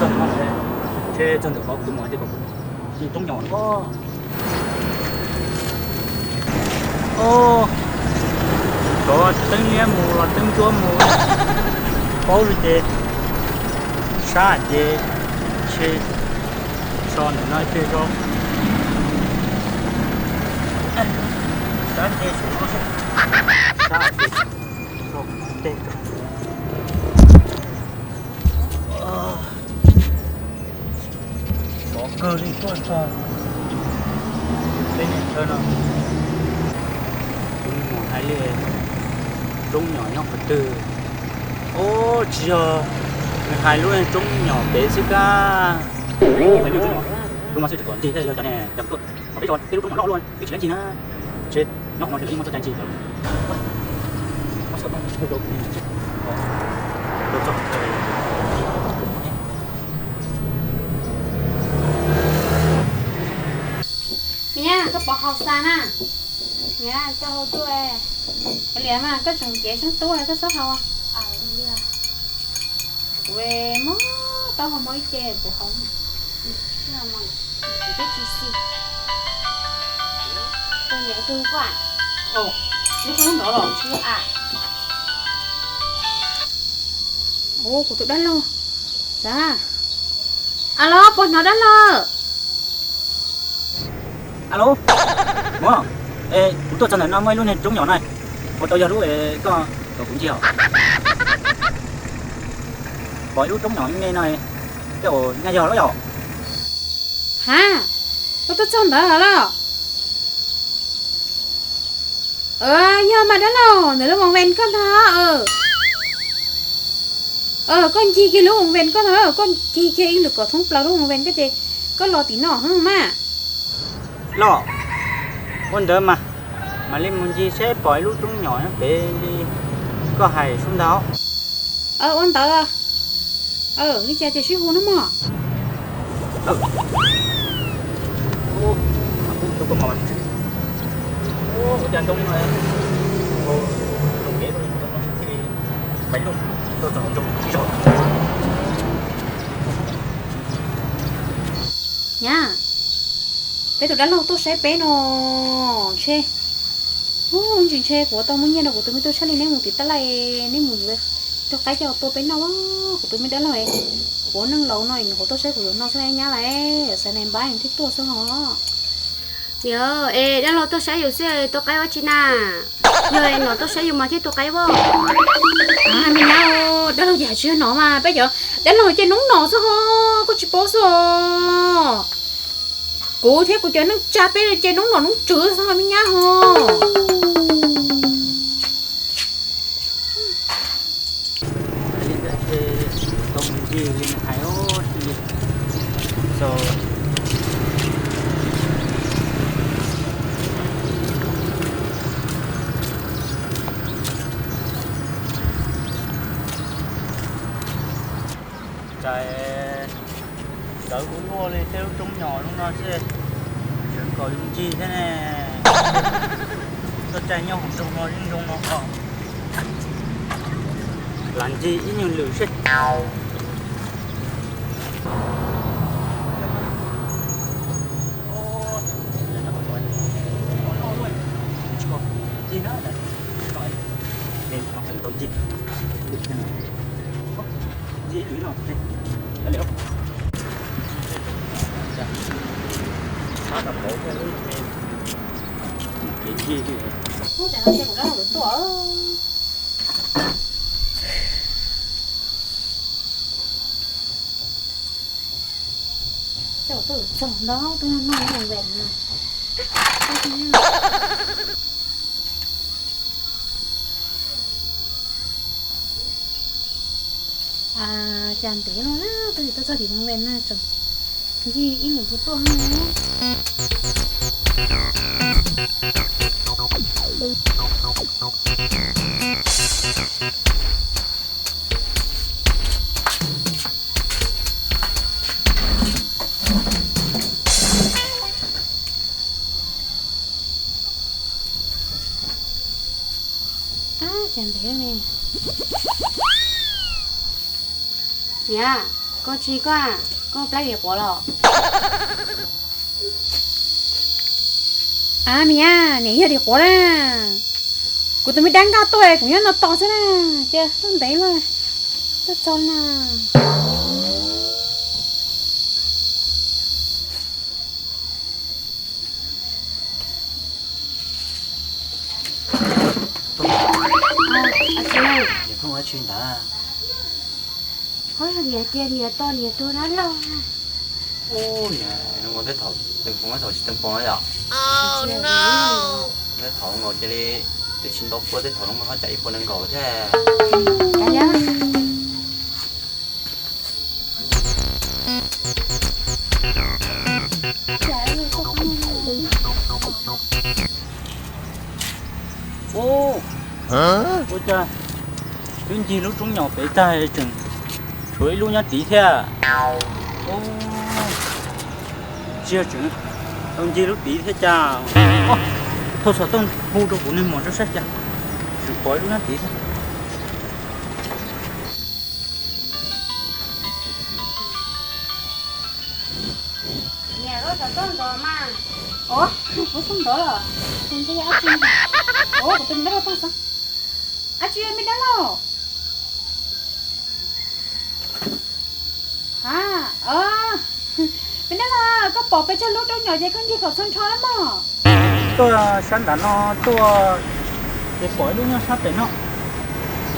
Ntshe txog ntawm qhov kuv mus hais tias kom kuv mus roob nyom no. Os, cov teeb liab mus los teeb ntsuab mus, paub li ces sab ces ntshe so ntawm no ib pliag tso. Sab ces saum no sab ces so ntej. Sov kawg li tuaj txog peb niam chaw no. Kuv mus hais li roob nyom nyob qhov twg. Ub, tsis yog, nws hais lub roob nyom pem xwb kab. Lub mas xwb tsis kom ncig thiab, yog cov ne cas tuaj kom peb tso peb lub roob nyom loj luaj, peb tsis dab ntsis na. Ntshe nyob no ntshe lawv yeej muaj txoj cai ntsis lawm. Niam, koj pov hauv xas na. Niam, koj hau tuaj. Kav liam mas koj tseem cev seeb tub koj txhob hau. Kuv mob taub hau mob ib ce kuv hau. Kuv twb tsis xis. Tus niam tus koj. Lub koj lub ntawd los tsis a. Ua kuv tus dab laug. Xav. Alo, puas hnov dab laug? Alo, muam, kuv tuaj txog ntawm no muaj ib lub niag roob nyom na, puas tau yog lub koj kom kuv ncig os? Pom ib lub roob nyom me me no, tej zaum nyaj yog lawm yom? Ha, koj tuaj txog ntawd los? Yog mas dab laug, ntawm lub moos ven koj ntag. Koj ncig kiag lub moos ven koj ntag, koj ncig kiag ib lwm kom thoob plaws lub moos ven koj ces koj los tim no heev mas. Los, ua ntawd mas, mam li mus ncig seb pom ib lub roob nyom pem li koj hais sub ntag. Ua ntawd, li cas ces sib hu no mog. Nyab, peb tus dab laug tuaj saib peb no ntshe. Ub, ntsis ntshe kuv tau muaj nyiaj rau kuv tus me tub Tshaj Li neb mus tim tab laj, neb mus yuav cov qaib coj tua peb noj. Kuv tus me dab laug, kuv neej laus no nws qhuav tuaj saib kuv zaum no xwb nyab lauj, xav nais npab thiaj tuaj xwb hos. Yog es dab laug tuaj saib yus xwb tua qaib ua tsi na? Yog es nom tuaj saib yus mas thiaj tua qaib as. Me nyab, dab laug ces hais tsis yog nom mas peb cov dab laug ces noob nom xwb hos, koj tsis paub xwb os. Kuv thiab kuv cov neej tsa peb ces noob nom noob tswv xwb me nyab hos. Cas txawv ua luaj li, tej lub roob nyom lub no xwb, tseem kom yus ncig thiab ne. Tuaj caij nyob hauv nroog no, lub nroog no os, lam ncig ib nyuag lwm seb. Coj tuaj txog nto tuaj noj mus ven na. Cas ntev no na, tab sis tuaj txog tim mus ven na tseem ncig ib lwm kuv tuaj na. Ab, cas ntev ne. Niam, Koj tsis koj, koj plab dim quav los? Ab, niam, niam yog dim quav na. Kuv tus me dab nkaj tuaj, kuv nyob no tos xwb na. Cia tuaj ntev lawm, tuaj txog na. Niam phooj, ua dab tsi ntawd? Ho yog niam tias niam tos niam tus dab laug. Ub, niam, zoo nkaus tej thaum teem poos thaum tsis teem poos yom. Tej thaum zoo nkaus cia li, twb tsis ntaus pua tej thaum zoo nkaus ho cais ib puas nees nkaum thiab. Ub, ua cas twb ncig lub roob nyom pem tag tseem tshuav ib lub nyob tid thiab. Ub, tsis yog tseem tau ncig lub tid thiab cas? Thauj xov tooj hu rau kuv niag mos saib cas, tseem pom ib lub nyob tid thiab. Niam, koj xov tooj ntov mas. Ov, kuv xov tooj ntov los? Kuv ntsia dab tsi? Ov, kuv tus me dab laug tooj xov. Ab, tsis yog me dab laug. Ha, me dab laug, koj pom pes tsawg lub roob nyom ces koj ncig kom txog nrho na mog. Tuaj sab nram no tuaj, ces pom ib lub nyob sab pem no,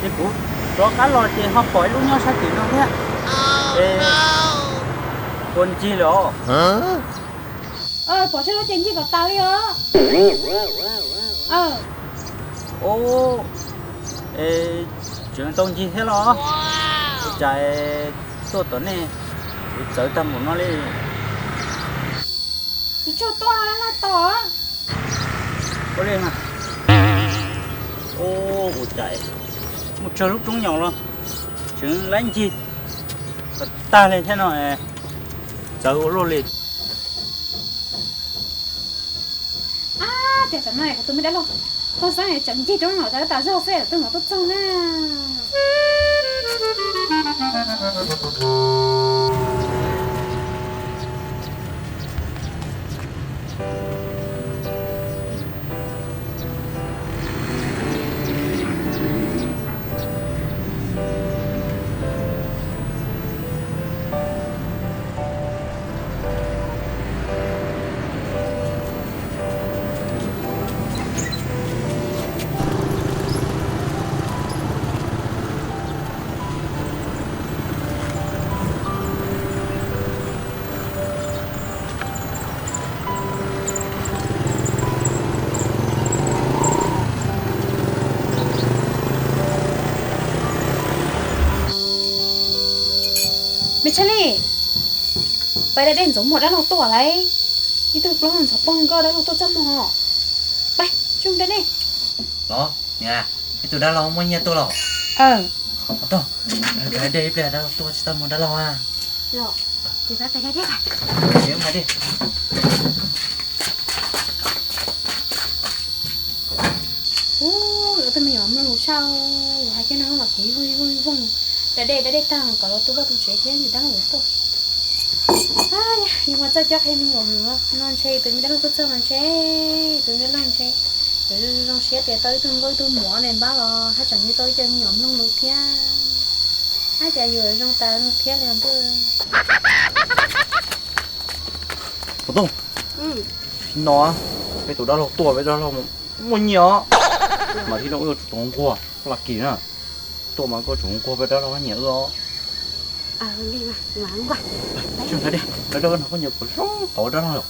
ces kuv rov qab los ces ho pom ib lub nyob sab tim no thiab. Es puas ncig lawm os? Pom tsawg lub ces ncig kom tas li os. Ub, es tseem tau ncig thiab los? Ua cas tuaj tom nej kuv txawv tag npaum no li? Kuv tsuas tuaj laj tos. Ua li, ub, ua cas muaj tsawg lub roob nyom los tseem laib ncig tag li thiab no, txawv ua luaj li. Ab, tias tam no kuv tus me dab laug Tooj Xeeb tseem ncig roob nyom tas tas zog xwb, tus no tuaj txog na. Me Tshaj Li, pais da dej ntxuav muag dab laug tuaj lauj. Ib tug plaub ntxhov poob nkauj dab laug tuaj txaj muag. Pais, tsuj da dej. Los, niam, ib tug dab laug muaj nyiaj tuaj los? Tau, da dej ib pliag dab laug tuaj tsis txaj muag dab laug a. Ub, lawv tus me nyuam mloog lus tshaj, yus hais kiag no los kev vooj vooj vooj. Da dej da dej tag kom los tu vaj tu tsev thiab nws dab laug yuav tuaj. Yus mas txawj cob qhia me nyuam heev no, ntshe tus me dab laug tuaj txog mas ntshe, tus me dab laug ntshe yuav zoo siab tias tau ib tug nkauj ib tug muam ne npab los haj tseem yug tau ib co me nyuam mloog lus thiab. Ab, cas yus zoo tas thiab li ntuj. Pov Tooj, no peb tus dab laug tuaj, peb dab laug muaj nyiaj os. Mas thib no wb yuav tsum nquag koj los kis na. Tuaj mas koj tsum nquag peb dab laug nyiam wb os. Tsis ntshai, lawv rau koj nrog koj nyiam kuv zoo tau dab laug lawm.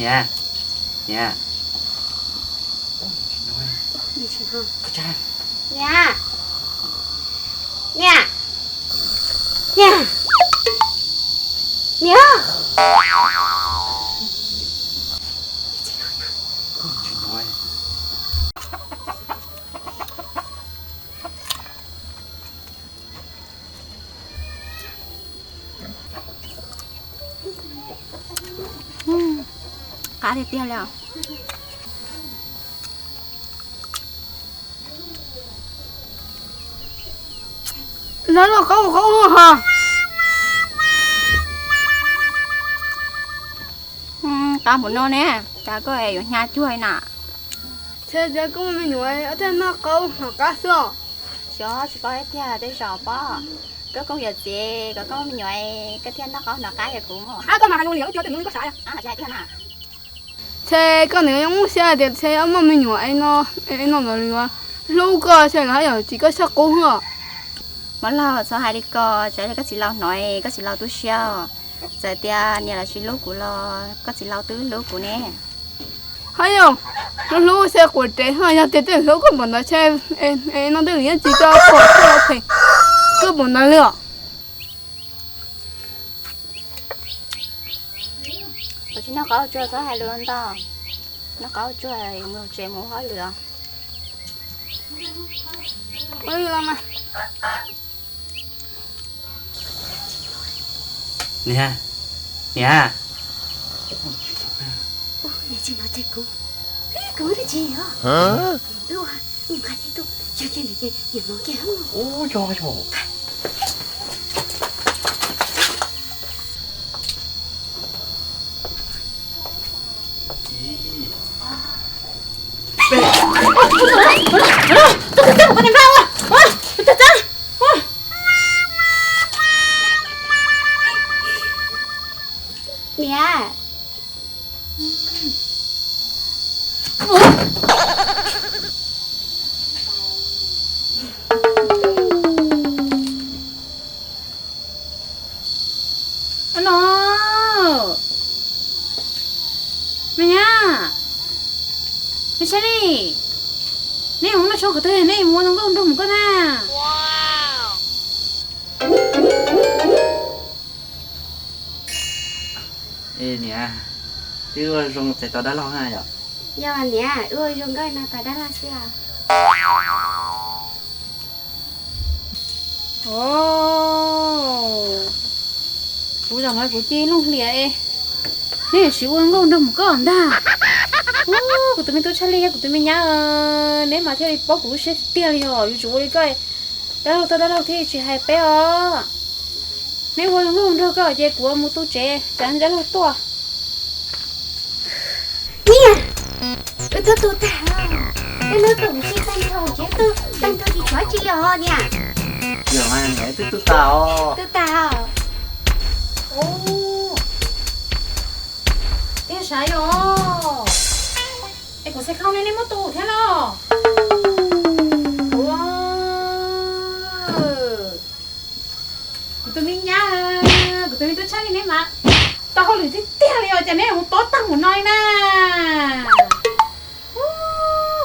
Niam, niam, niam, niam, niam, niam. Qab tiag tiag li os. Noj qaub qaub ho. Qab mus no ne, cas koj yuav hnyav cuag na. Ntshe tias koj muaj me nyuam thiaj noj qaub hnov qab xwb. Xyov tsis paub tiag tej zaum pob. Koj koom yawm txiv kom koj muaj me nyuam, koj thiaj noj qaub hnov qab yam kuv. Ab, koj mas hais lus liam lub cuab tus nyob koj sav. Ntshe koj nws yeej muaj siab hais tias ntshe muaj me nyuam es no ntawd yuav hlub koj ntshe lawv haj yam tsis koj siab qub os. Muam laus, txhob hais li ko, tsam ib pliag koj txiv laus hnov, koj txiv laus tu siab. Txawm tias niam los tsis hlub kuv los koj txiv laus twb hlub kuv ne. Haj yam hlub hlub xwb, quav rev ho, yog tias twb hlub koj npaum ntawd ntshe no twb yeej tsis tau pom koj phem, koj npaum ntawd li os. Kuv tsis noj qaub tsuag, txhob hais lus ntau. Noj qaub tsuag mus tsev mus ua hauj lwm os. Niam, niam. Niam tsis hnov ces kuv, kuv twb tsis yog. Ua, nws nqa tej tuaj, yog kiag nws ces niam hnov kiag. Ub, yog yog. Niam. Tshaj Li, neb mus noj tshoob qhov twg, neb mus ua zoo nkauj nraug mus koj na. Niam, twb ua zoo txais tos dab laug na yom? Yog niam, wb ua zoo nkauj no tos dab laug xwb os. Kuv zaum no kuv cia looj hlias es neb yuav tsis ua nkauj nraug mus koj ntag. Kuv tus me tub Tshaj Li thiab kuv tus me nyab, neb mas thiaj li paub kuv lub siab tiag tiag li os. Yuav tsum ua li koj, dab laug tuaj dab laug thiaj tsis hais peb os. Neb ua nkauj nraug koj ces kuv mus tu tsev tsam dab laug tuaj. Niam, wb twb tu tag, wb hnub tuaj mus sib tag nrho ces wb twb tag nrho tsis tshuav dab tsi li os niam. Yog mas niam, wb twb tu tag os. Tu tag os. Ua, tiag sav yog. Es kuv xav khau ne, neb muab tu thiab los? Ua, kuv tus me nyab, kuv tus me tub Tshaj Li neb mas tau hauj lwm tiag tiag li os, cas neb mus tob tag mus no li na. Ua,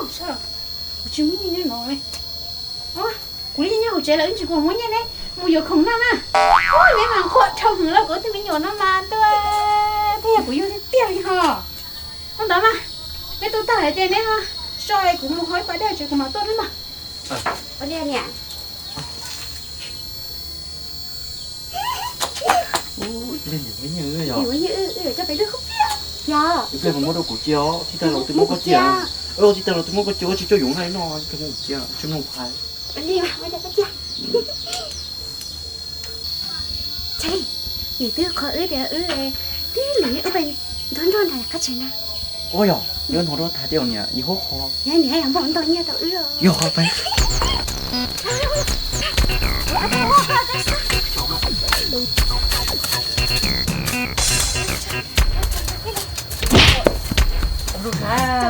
kuv tsis muaj nyiaj nyob no. Kuv li nyob hauv tsev lawm, ib ntsis kuv muab nyiaj neb mus yuav khoom noj na. Ua, neb mas qhuas dhau heev los kuv tus me nyuam no mas ntuj, thiaj yog kuv yug tiag tiag li ho. Ua ntawd mas, neb tu tag hais tias neb so, kuv mus hau ib pas dej tsev kuv mam tuaj na mog. Ua li niam. Yog, ib pliag muab rau kuv cia, tib tag los twb muab koj cia. Tib tag los twb muab koj cia, tsis coj yuav nqaij noj, ib pliag muab kuv cia, tsis mloog phais. Li mas muab rau koj cia. Tshaj Li, nws twb qhov wb tias wb tib lwm wb pais nrog nrog nram qab tsev na. Ua yog, neb hnov rau tham tias niam yus hub qhov. Yog niam yog npau ntau nyiaj tau wb os. Yog qhov pais.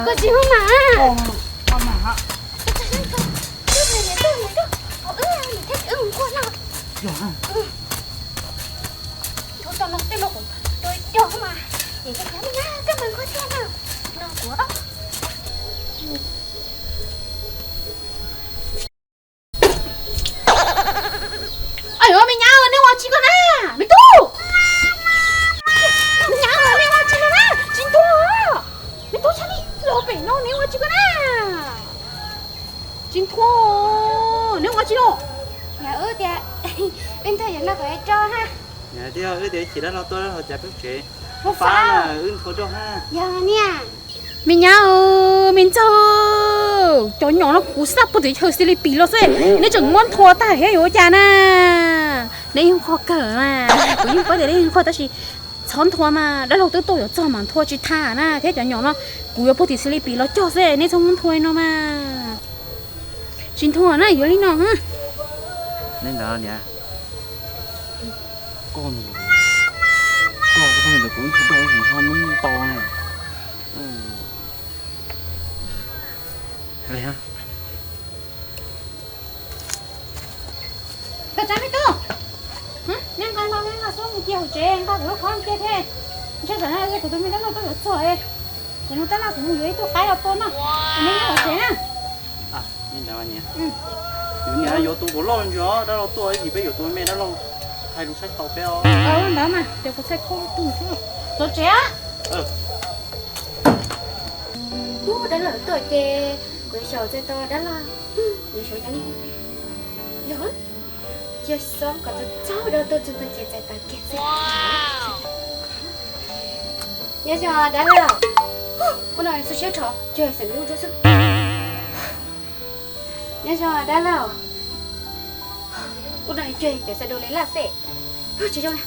Koj tsis hu mas. Ayo, me nyab, neb ua tsi koj na? Me tub, me nyab, neb ua tsi koj na? Tsis ntuag. Me tub Tshaj Li, los pem no neb ua tsi koj na? Tsis ntuag, neb ua tsi no? Niam, wb tias wb nrog yawg noj kom ib rau ha. Niam, wb tias chim dab laug tuaj dab laug cas peb tsev fab na, wb nrog rau ha. Yog niam. Me nyab, me ntxawg, cov nyom no kuv xaj puag tim chaw Xilipis los xwb, neb tseem muab nthua tag thiab yuav ua cas na? Neb yeej qhuas kawg mas, kuv yeej paub tias neb yeej qhuas tab sis txhob nthua mas, dab laug twb tuaj yuav txog mas nthua tsis tag na, thiab cov nyom no kuv yuav puag tim Xilipis los cog xwb, neb txhob muab nthua li no mas. Tsis nthua na, yuav li no. Li ntawd niam, koj, koj ntawd kuv ib tug doj ib tug ho muab tau na. Koj tsav me tub, neb nqa los neb nqa xub mus cia hauv tsev, nqa kuv lub khob cia thiab. Ntshe tam no kuv tus me dab laug tuaj yuav txog, kuv mus tab laj kuv mus yuav ib tug qaib los tua noj, neb nyob hauv tsev na. Yuav niam yuav tus npau loj ntsis os, dab laug tuaj ib yim peb yuav tus me dab laug hais lus saib tau peb os. Ntawd mas cov kuv txhais khau tus xwb. Tuav tsev. Ub, dab laug tuaj ces kuv xyaum txais tos dab laug, yuav xyaum cas li. Yog, cia xob kom txog txog dab laug tuaj txog ces txais tos kiag xwb. Nyob zoo dab laug. Ua no xwb siab rho, ces xeem lub ntsuab xwb. Nyob zoo dab laug. Ua no ces cov xav du li laj xej. Tsis zoo.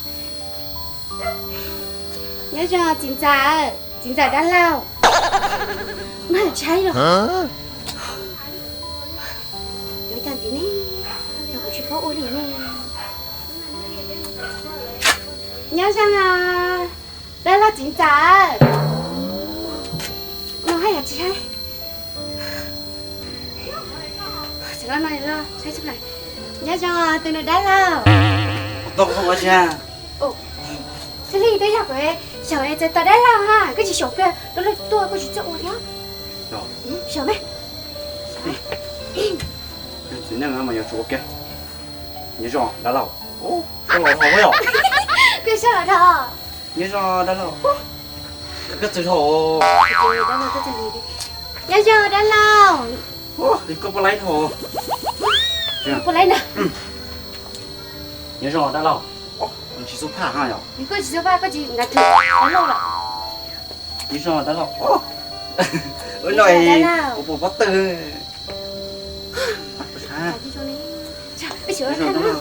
Nyob zoo txiv ntxawm, txiv ntxawm dab laug. Mas tshaib los. Yuav cas ntxiv ne, yog kuv tsis paub ua li ne. Nyob zoo dab laug txiv ntxawm. No haj yam tsis haib. Txawm los no los saib tsis plam. Nyob zoo tus nus dab laug. Tau ua tsi? Txhaj Li, twb yog kuv xyaum txais tos dab laug ha, koj tsis xyaum pliag dab laug tuaj koj tsis txawj ua thiab. Yog, txiv neej mas yuav tsum ua ke. Nyob zoo dab laug. Sab los dhau yom. Koj sab los dhau. Nyob zoo dab laug. Koj txwm dhau. Nyob zoo dab laug. Koj puas laib dhau? Puas laib na. Nyob zoo dab laug. Tsis xub phaj ha yom. Koj tsis xub phaj, koj tsis nqa tus dab laug lawm. Nyob zoo dab laug. Ua no kuv puas pob tw. Nyob zoo dab laug.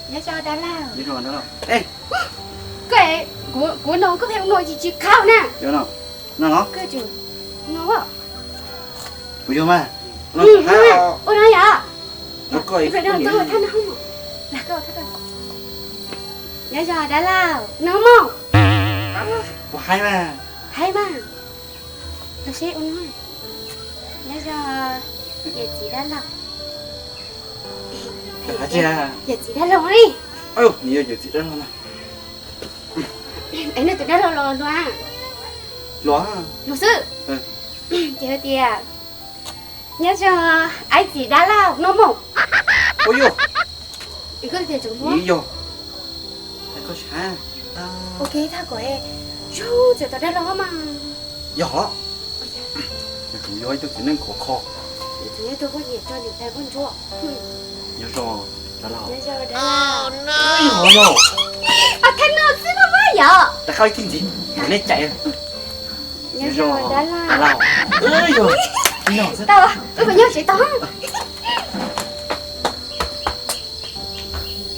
Nyob zoo dab laug. Koj, kuv no koj pheej ua no tsis tsis khau na. No los? Koj tsis no. Kuv yog mas. Ua no yom. Nyob zoo dab laug, no mog. Kuv hais mas. Hais mas. Los seb ua no. Nyob zoo yawm txiv dab laug. Yawm txiv dab laug li. Nws yog yawm txiv dab laug na. Es nws tus dab laug los luag? Luag, luag xwb. Ces hais tias, nyob zoo aib txiv dab laug no mog. Ua yog. Koj tias tseem muab. Yog. Ua ke thaj kom zoo txawm tau dab laug mas. Yog. Kuv yog ib tug txiv neej khov kho. Nyob zoo dab laug. Yog. Thaj no xwb no mas yog. Rov qab ib txhij ntxiv, nej cais. Nyob zoo dab laug. Yog. Tau, wb puas nyob tsev tau.